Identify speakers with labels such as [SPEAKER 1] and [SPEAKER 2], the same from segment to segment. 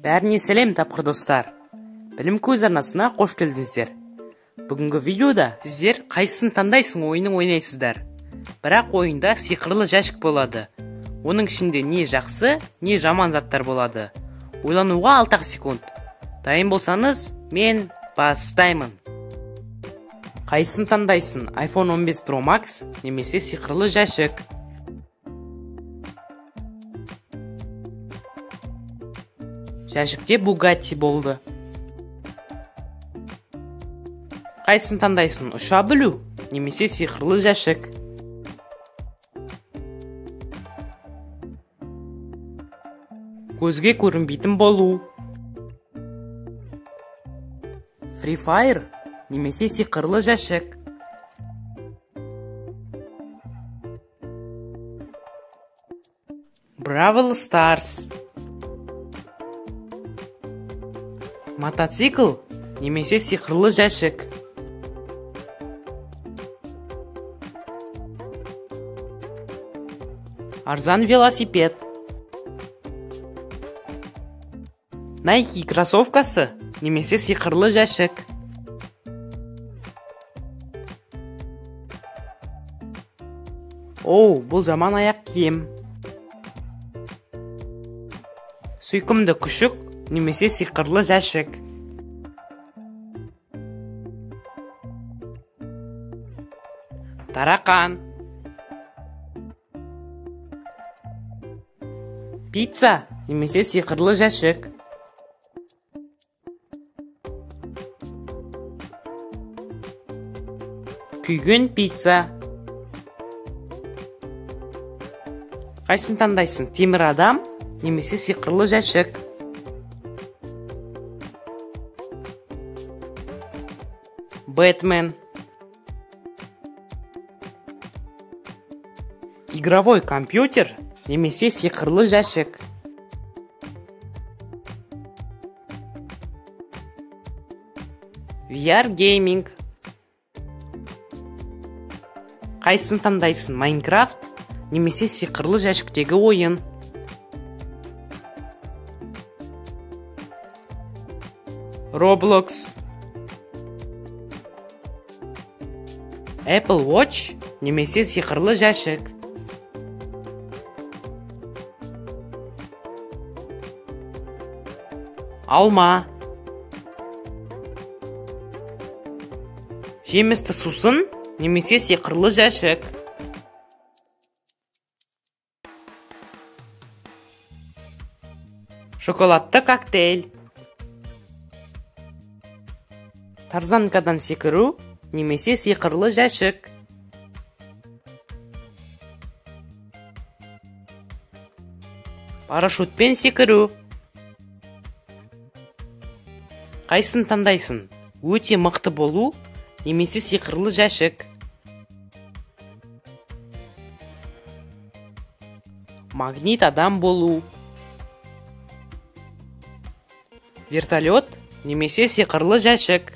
[SPEAKER 1] Бәріне сәлем тапқыр достар. Білім көз арнасына қош келдіңіздер. Бүгінгі видеода сіздер қайсысын таңдайсың ойынын ойнайсыздар. Бірақ ойында сиқырлы жәшік болады. Оның ішінде не жақсы, не жаман заттар болады. Ойлануға 6 секунд. Дайын болсаңыз, мен бастаймын. Қайсысын таңдайсың? iPhone 15 Pro Max немесе сиқырлы жәшік? Жәшікте Bugatti болды. Қайсысын таңдайсың? Ұша білу немесе сиқырлы жәшік? Көзге көрінбейтін болу. Free Fire немесе сиқырлы жәшік. Бравл Старс. Мотоцикл немесе сиқырлы жәшік. Арзан велосипед. Nike кроссовкасы немесе сиқырлы жәшік. Оу, бұл жаман аяқ киім. Сүйкімді күшік немесе сиқырлы жәшік. Тарақан. Пицца немесе сиқырлы жәшік. Күйген пицца. Қайсысын таңдайсың? Темір адам немесе сиқырлы жәшік? Бэтмен. Игровой компьютер немесе сиқырлы жәшік. VR гейминг. Қайсысын таңдайсың? Майнкрафт немесе сиқырлы жәшіктегі ойын? Roblox. Apple Watch немесе сиқырлы жәшік. Алма. Жемісті сусын немесе сиқырлы жәшік. Шоколадты коктейль. Тарзанкадан секіру немесе сиқырлы жәшік. Парашютпен секіру. Қайсысын таңдайсың? Өте мықты болу немесе сиқырлы жәшік? Магнит адам болу. Вертолет немесе сиқырлы жәшік.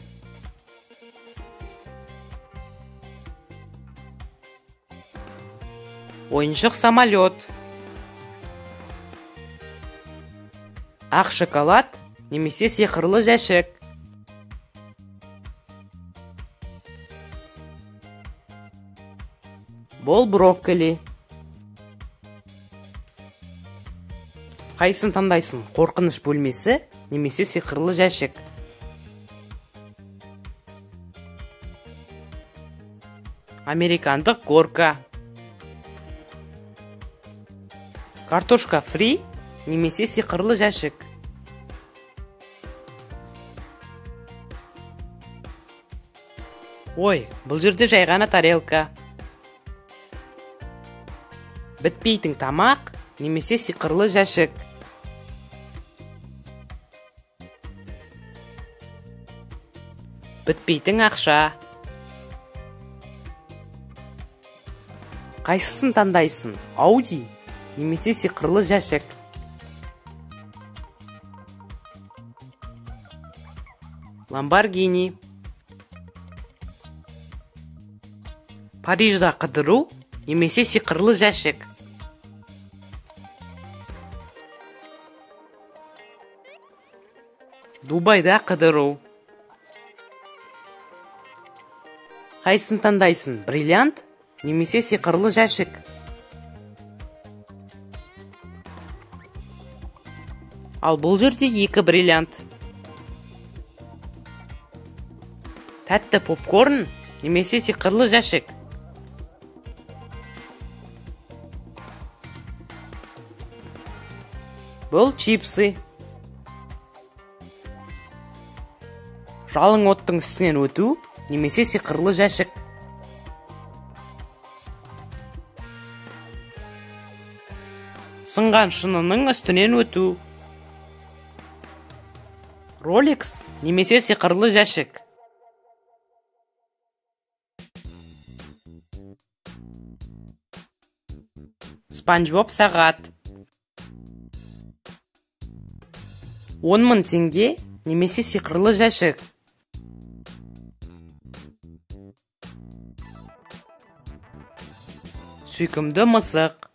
[SPEAKER 1] Ойыншық самолет. Ақ шоколад немесе сиқырлы жәшік. Бол брокколи. Қайсысын таңдайсың? Қорқыныш бөлмесі немесе сиқырлы жәшік? Американдық горка. Картошка фри немесе сиқырлы жәшік. Ой, бұл жерде жай ғана тарелка. Бітпейтін тамақ немесе сиқырлы жәшік. Бітпейтін ақша. Қайсысын таңдайсың? Ауди немесе сиқырлы жәшік? Ламборгини. Парижда қыдыру немесе сиқырлы жәшік. Дубайда қыдыру. Қайсысын таңдайсың, бриллиант немесе сиқырлы жәшік? Ал бұл жерде 2 бриллиант. Тәтті попкорн немесе сиқырлы жәшік. Бұл чипсы. Жалың оттың үстінен өту немесе сиқырлы жәшік. Сынған шынының үстінен өту. Rolex немесе сиқырлы жәшік. Спанч Боб сағат. 10 000 теңге немесе сиқырлы жәшік. Сүйкімді мысық.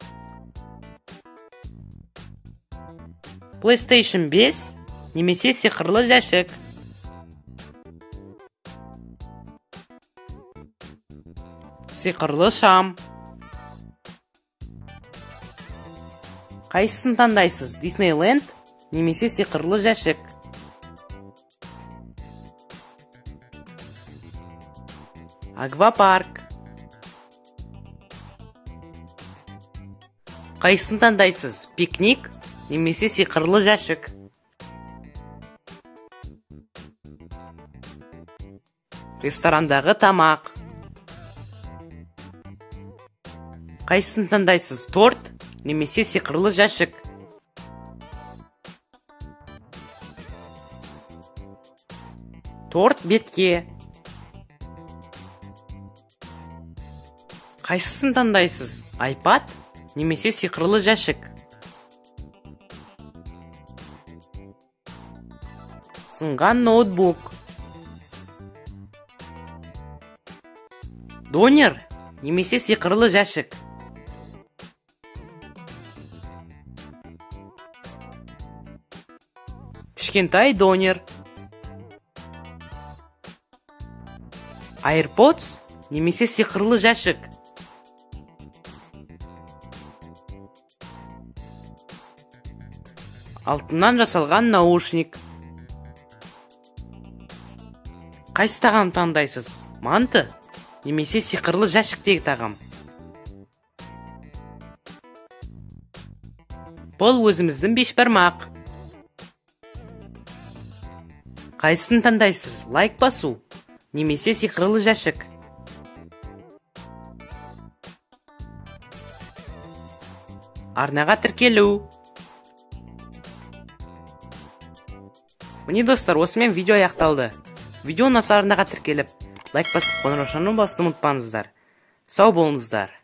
[SPEAKER 1] PlayStation 5 немесе сиқырлы жәшік. Сиқырлы шам. Қайсысын таңдайсыз, Диснейленд немесе сиқырлы жәшік? Аквапарк. Қайсысын таңдайсыз, пикник немесе сиқырлы жәшік? Ресторандағы тамақ. Қайсысын таңдайсыз, торт немесе сиқырлы жәшік? Торт бетке. Қайсысын таңдайсыз, iPad немесе сиқырлы жәшік? Сынған ноутбук. Донер немесе сиқырлы жәшік. Кішкентай донер. AirPods немесе сиқырлы жәшік. Алтыннан жасалған наушник. Қайсы тағам таңдайсыз? Манты немесе сиқырлы жәшіктегі тағам? Бұл өзіміздің бешбармақ. Қайсысын таңдайсыз? Лайк басу немесе сиқырлы жәшік? Арнаға тіркелу. Міне достар, осымен видео аяқталды. Видео ұнаса арнаға тіркеліп, лайк басып, қоңыраушаны басуды ұмытпаңыздар. Сау болыңыздар.